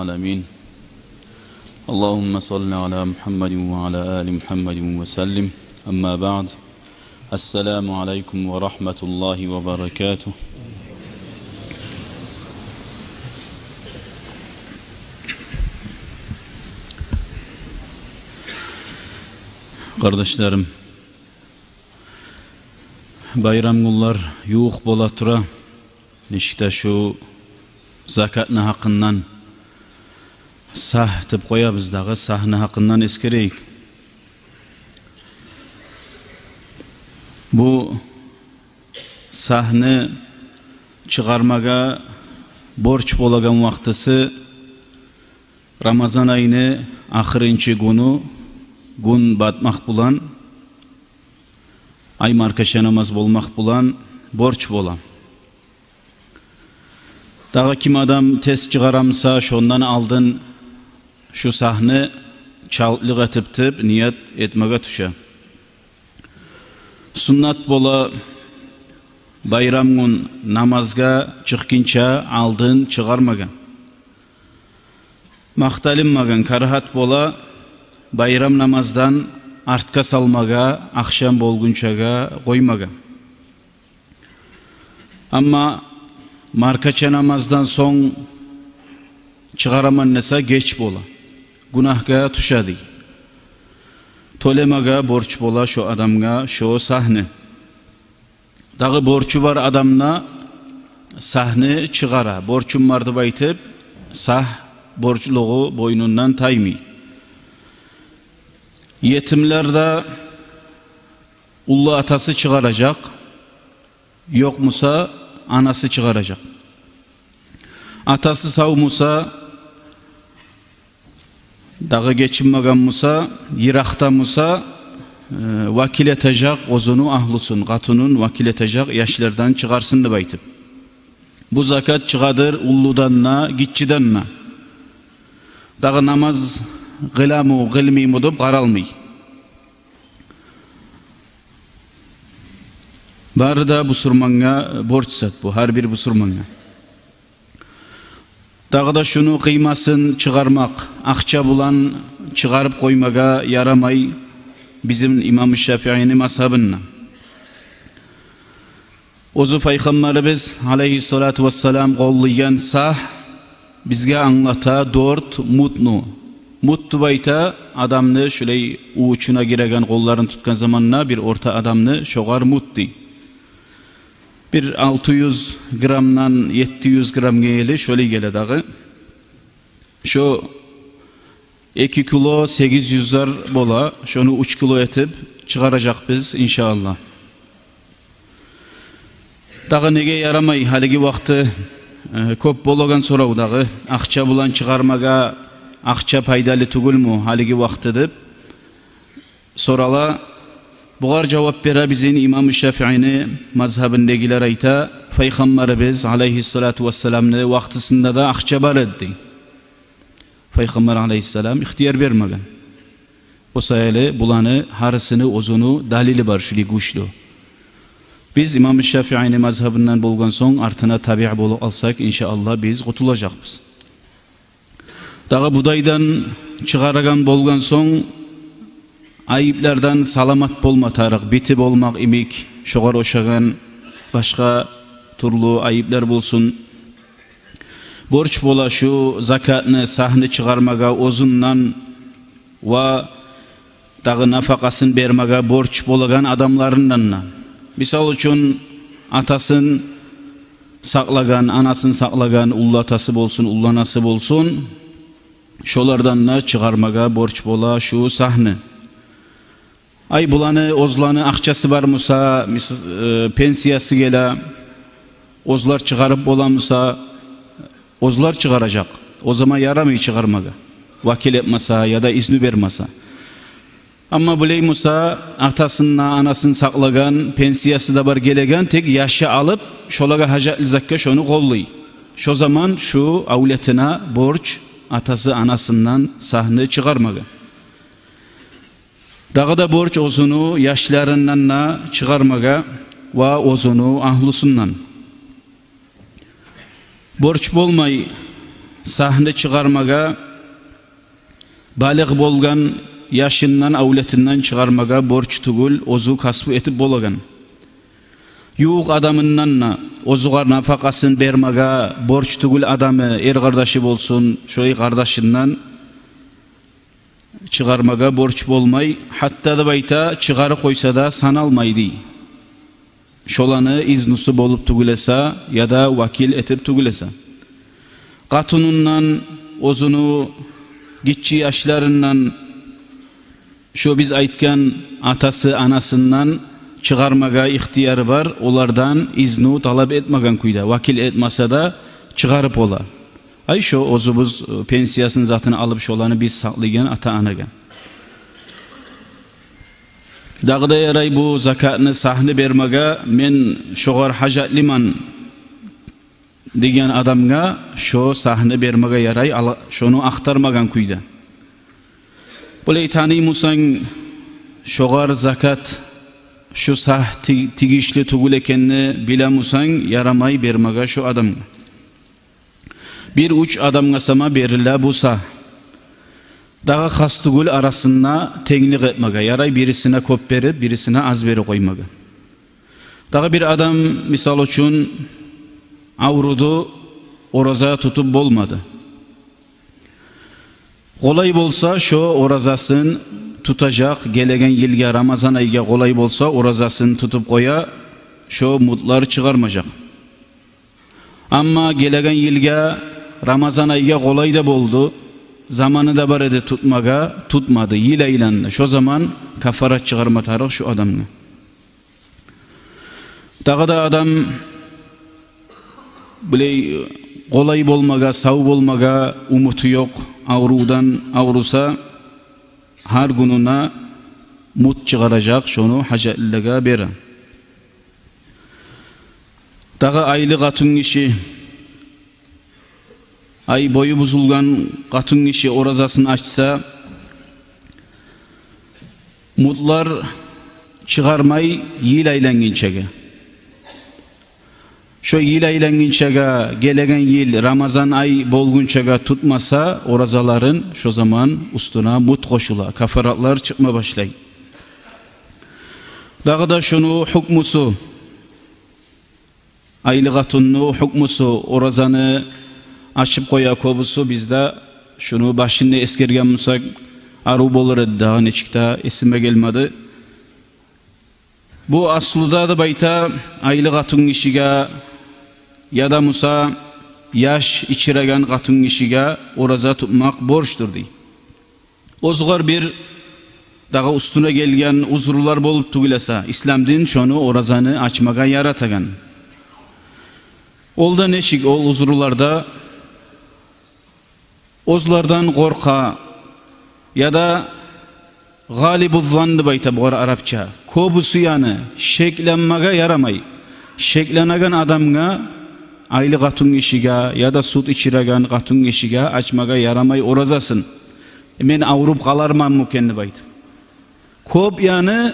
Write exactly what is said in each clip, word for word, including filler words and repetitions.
العالمين. اللهم صل على محمد وعلى آل محمد وسلم. أما بعد. السلام عليكم ورحمة الله وبركاته. Къардашларым, байрам гюнлер ювукъ бола тура. Нечик де шу закатны гьакъындан, сагь деп къоябыз дагъы, сагьны гьакъындан эсгерейик. Бу сагьны чыгъармагъа борч болагъан вакътиси Рамазан айны ахырынчы гюню, гюн батмакъ булан, ай маркача намаз болмакъ булан борч бола. Дагъы ким адам тез чыгъара буса, шондан алдын шу сагьны чалтлыкъ этип тюп ният этмеге тюше. Суннат бола байрам гюн намазгъа чыкъгъынча алдын чыгъармагъа. Макъталынмагъан, карагьат бола байрам намаздан артгъа салмагъа, ахшам болгъунчагъа къоймагъа. Амма маркача намаздан сонг чыгъараман десе, геч бола, гюнагьгъа тюше дей. Тёлемеге борч бола шо адамгъа шо сагьны. Дагъы борчу бар адам да сагьны чыгъара. Борчум бар деп айтып, сагь борчлугъу бойнундан таймай. Етимлер де уллу атасы чыгъаражакъ, ёкъ буса, анасы чыгъаражакъ. Атасы сав буса, дагъы гечинмеген буса, йыракъда буса, э, вакил этежек оьзюню агьлюсюн, къатынын вакил этежек, яшлардан чыгъарсын деп айтып. Бу закат чыгъадыр уллудан да, гиччиден де. Дагъы намаз къыламы, къылмаймы деп къаралмай. Бары да бусурмангъа борч зат бу, гьар бир бусурмангъа. Дагъы да шуну къыймасын чыгъармакъ, акъча булан чыгъарып къоймагъа ярамай бизин имам Шафиини мазгьабында. Оьзю Пайхаммарыбыз алайгьиссалату вассалам къоллайгъан сагь бизге англата дёрт мудну. Муд деп айта адамны шулай увучуна гиреген, къолларын тутгъан заманда бир орта адамны, шогъар муд дей. Бир алты юз граммдан етти юз граммгъа ерли шолай геле дагъы. Шо эки кило сегиз юз зар бола, шону уьч кило этип чыгъаражакъбыз, иншааллагь. Дагъы неге ярамай гьалиги вакъти, э, кёп болагъан сорав дагъы, акъча булан чыгъармагъа, акъча пайдалы тюгюлмю гьалиги вакъти деп сорала. Бугъар жавап бере бизин имам Шафиини мазгьабындагъылар, айта, Пайхаммарыбыз алайгьиссалату вассаламны вакътисинде де акъча бар эди. Пайхаммар алайгьиссалам ихтияр бермеген. О саялы буланы гьарисини оьзюню далили бар, шулай гючлю. Биз имам Шафиини мазгьабындан болгъан сонг, артына табиъ болуп алсакъ, иншааллагь, биз къутулажакъбыз. Дагъы будайдан чыгъарагъан болгъан сонг, айыплардан саламат болма тарыкъ, бити болмакъ йимик, шогъар ошагъан башгъа тюрлю айыплар болсун. Борч бола шу закатны, сагьны чыгъармагъа оьзюнден ва дагъы нафакъасын бермеге борч болагъан адамларындан да. Мисал учун, атасын сакълагъан, анасын сакълагъан уллу атасы болсун, уллу анасы болсун, шолардан да чыгъармагъа борч бола шу сагьны. Ай, буланы, оьзлени акъчасы бар буса, мис-, э, пенсиясы геле, оьзлер чыгъарып бола буса, оьзлер чыгъаражакъ. О заман ярамай чыгъармагъа, вакил этмесе яда изну бермесе. Амма булай буса, атасын да, анасын сакълагъан, пенсиясы да бар гелеген, тек яшы алып, шолагъа гьажатлы затгъа шону къоллай. Шо заман шу авлетине борч атасы, анасындан сагьны чыгъармагъа. Дагъы да борч оьзюню яшларындан да чыгъармагъа ва оьзюню агьлюсюнден. Борч болмай Сагьны чыгъармагъа, балигъ болгъан яшындан, авлетинден чыгъармагъа борч тюгюл, оьзю касбу этип болагъан. Ювукъ адамындан да оьзюгъар нафакъасын бермеге борч тюгюл адамы, эр къардашы болсун, шолай къардашындан чыгъармагъа борч болмай, гьатта деп айта, чыгъарып къойса да саналмай дей. Шоланы изнусу болуп тюгюл эсе яда вакил этип тюгюл эсе. Къатынындан, оьзюню гиччи яшларындан, шо биз айтгъан атасы, анасындан чыгъармагъа ихтияры бар, олардан изну талап этмеген кюйде, вакил этмесе де чыгъарып бола. Ай, шо оьзюбюз, э, пенсиясын затын алып, шоланы биз сакълайгъан ата-анагъа. Дагъы да ярай бу закатны, сагьны бермеге, мен шогъар гьажатлыман деген адамгъа шо сагьны бермеге ярай, ала-, шону ахтармагъан кюйде. Булай таный бусанг, шогъар закат, шу сагь ти-, тийишли тюгюл экенни биле бусанг, ярамай бермеге шо адамгъа. Бир-уьч адамгъа сама бериле бу сагь. Дагъы хас тюгюл арасында тенглик этмеге, ярай бирисине кёп берип, бирисине аз берип къоймагъа. Дагъы бир адам, мисал учун, авруду, ораза тутуп болмады. Къолай болса, шо оразасын тутажакъ, гелеген йылгъа, Рамазан айгъа къолай болса, оразасын тутуп къоя, шо мутлар чыгъармажакъ. Амма гелеген йылгъа, Рамазан айгъа къолай да болду, заманы да бар эди тутмагъа, тутмады, йыл айланды. Шо заман кафарат чыгъарма тарыкъ шо адамгъа. Дагъы да адам булай къолай болмагъа, сав болмагъа умуту ёкъ, аврувдан авруса, гьар гюнюне мут чыгъаражакъ, шону гьажатлылагъа бере. Дагъы айлы къатынгиши, ай бою бузулгъан къатынгиши оразасын ачса, мутлар чыгъармай йыл айлангъынчагъа. Шо йыл айлангъынчагъа, гелеген йыл Рамазан ай болгъунчагъа тутмаса оразаларын, шо заман уьстюне мут къошула, кафаратлар чыкъма башлай. Дагъы да шуну гьукмусу, айлы къатынны гьукмусу, оразаны ачып къоя кёбюсю, биз де шуну башында эсгерген бусакъ, арив болур эди, дагъы нечик де эсиме гелмеди. Бу аслуда деп айта, айлы къатынгишиге яда буса яш ичиреген къатынгишиге ораза тутмакъ борчдур дей. Оьзюгер бир дагъы уьстюне гелген узурлар болуп тюгюл эсе, ислам дин шону оразаны ачмагъа яратагъан. Ол да нечик, ол узурлар да? Оьзлерден къоркъа, яда гъалибу ззан деп айта бугъар арапча. Кёбюсю, яни, шекленмеге ярамай. Шекленеген адамгъа, айлы къатынгишиге яда сют ичиреген къатынгишиге ачмагъа ярамай оразасын. Э, мен авруп къаларманмы экен деп айтып. Кёп, яни,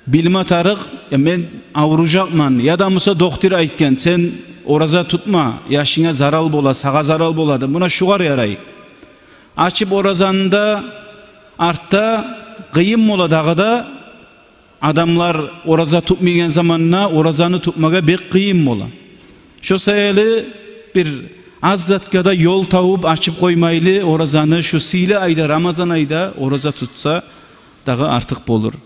билме тарыкъ, я, мен авружакъман, яда буса дохтур айтгъан, сен ораза тутма, яшынга зарал бола, сагъа зарал болады. Муна шугъар ярай. Ачып оразаны да артда къыйын бола дагъы да, адамлар ораза тутмайгъан заманда оразаны тутмагъа бек къыйын бола. Шо саялы бир аз затгъа да ёл табып ачып къоймайлы оразаны, шу сыйлы айда, Рамазан айда ораза тутса, дагъы артыкъ болур.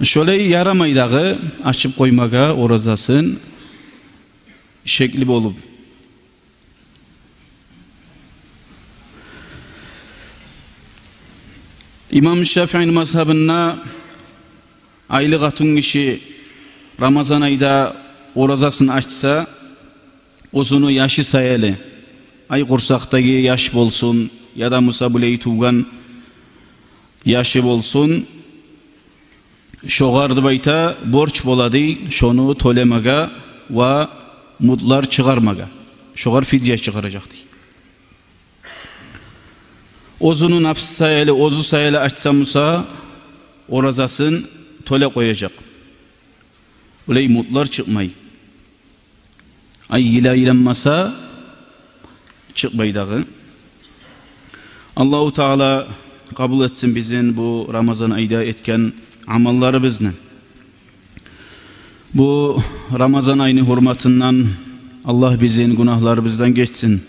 Шолай ярамай дагъы ачып къоймагъа оразасын шекли болуп. Имам Шафиини мазгьабында айлы къатынгиши Рамазан айда оразасын ачса, оьзюню яшы саялы, ай, къурсакъдагъы яш болсун, яда буса булай тувгъан яшы болсун, шогъар деп айта, борч бола дей шону тёлемеге ва мутлар чыгъармагъа. Шогъар фидия чыгъаражакъ дей. Оьзюню нафсы саялы, оьзю саялы ачса буса, оразасын тёлеп къояжакъ. Булай мутлар чыкъмай. Ай йылай айланмаса, чыкъмай дагъы. Аллагьу Таала къабул этсин бизин бу Рамазан айда этген амалларыбызны. Бу Рамазан айны гьюрметинден Аллагь бизин гюнагьларыбыздан гечсин.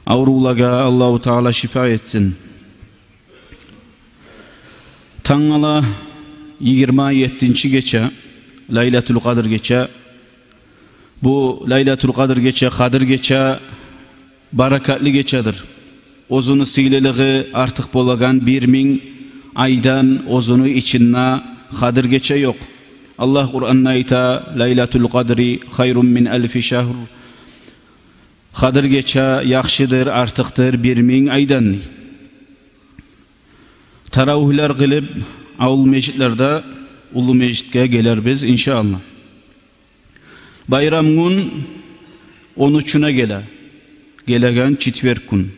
Аврувлагъа Аллагьу Таала шифа этсин. Тангала йигирма еттинчи гече, Лайлатул Къадр гече. Бу Лайлатул Къадр гече, Къадр гече баракатлы гечедир. Оьзюню сыйлылыгъы артыкъ болагъан бир минг айдан оьзюню ичинде Къадр гече ёкъ. Аллагь Къуранда айта: «Лайлатул Къадри хайрун мин алфи шагьр». Къадр гече яхшыдыр, артыкъдыр бир минг айдан. Таравигьлер къылып, авул межитлерде уллу межитге гелербиз, иншааллагь. Байрам гюн он уьчюне геле, гелеген четверг гюн.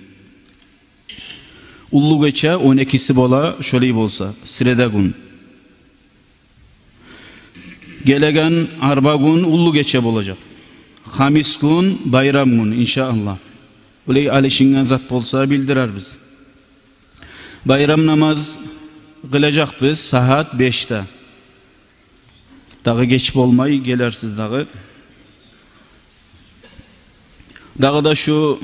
Уллу гече он экиси бола, шолай болса, среда гюн. Гелеген арба гюн уллу гече болажакъ. Хамис гюн байрам гюн, иншааллагь. Булай алышынгъан зат болса, билдирербиз. Байрам намаз къылажакъбыз сагьат бешде. Дагъы геч болмай гелерсиз дагъы. Дагъы да шу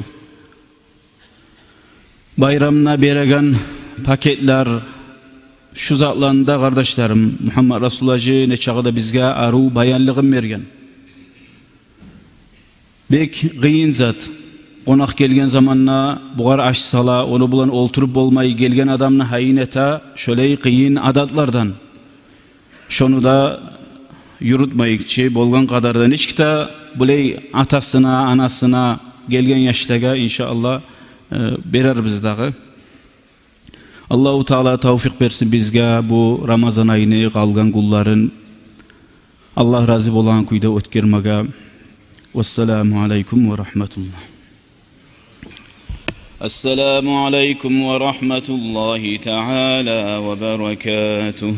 байрамда береген пакетлер, шу затланы да, къардашларым, Мугьаммат Расулгьажи нечакъы да бизге арив баянлыгъын берген. Бек къыйын зат. Къонакъ гелген заманда бугъар аш сала, ону булан олтуруп болмай, гелген адамны гьайын эте, шолай къыйын адатлардан. Шону да юрютмейик чи, болгъан къадарда нечик де булай атасына, анасына, гелген яшлагъа, иншааллагь, э, берербиз дагъы. Аллагьу Таала тавфикъ берсин бизге бу Рамазан айны къалгъан гюнлерин Аллагь рази болагъан кюйде оьтгермеге. Вассаламу алайкум ва рагьматуллагь. Ассаламу алайкум ва рагьматуллагьи таала ва баракатугь.